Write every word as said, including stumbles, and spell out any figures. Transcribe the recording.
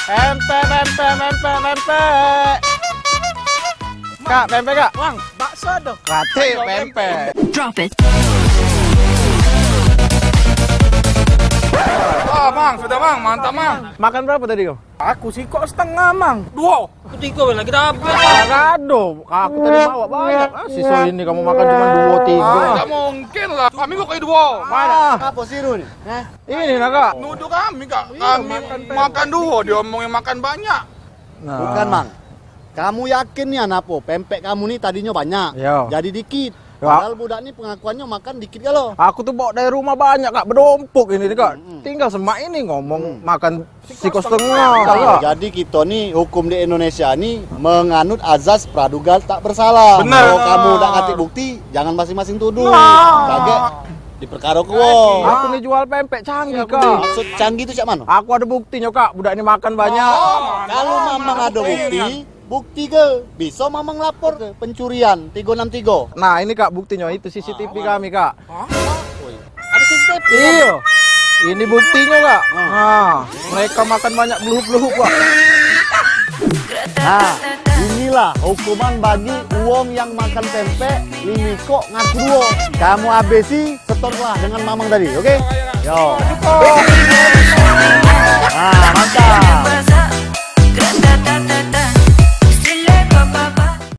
Pempek, pempek, pempek, pempek. Kak, pempek, Kak. Wang, bakso tu. Katik pempek. Drop it. Wah, Mang, sudah, Mang. Mantap, Mang. Makan berapa tadi kau? Aku sikok setengah, Mang. Duo. Aku tigo lagi dah habis. Ado, aku tadi bawa banyak. Ah, sisa ini kamu makan cuma duo, tigo. Ah, tidak mungkin lah. Kami kok kayak duo. Mana? Apa siru ni? Hah? Ini nak, Kak. Nuduh kami, Kak. Kami makan duo, dia omongin makan banyak. Nah. Bukan, Mang. Kamu yakin nian apo? Pempek kamu ni tadinyo banyak. Yo. Jadi dikit. Yo. Padahal budak ni pengakuannyo makan dikit galo. Aku tu bawa dari rumah banyak, Kak. Bedompok ini ni, Kak. Mm-mm. Tinggal semak ini ngomong makan siko setengah, Kak. Jadi kito ni hukum di Indonesia ni menganut azas praduga tak bersalah. Benar. Kalau kamu dak katik bukti, jangan masing-masing tuduh. Nah. Kagek diperkara ke wong. Aku ni jual pempek canggih, Kak. Maksud canggih tu cak mano? Aku ado buktinyo, Kak. Budak ni makan banyak. Oh, kalau mamang ado bukti, bukti ke? Biso mamang lapor ke pencurian tigo enam tigo. Nah, ini, Kak, buktinyo. Itu C C T V kami, Kak. Hah? Oi. Ado C C T V? Iyo. Ini buktinyo, Kak. Hmm. Nah, mereka makan banyak beluhup-beluhup, Kak. Nah, inilah hukuman bagi uwong yang makan pempek limo ikok ngaku duo. Kamu habisi setor lah dengan mamang tadi, oke? Yo. Nah, mantap.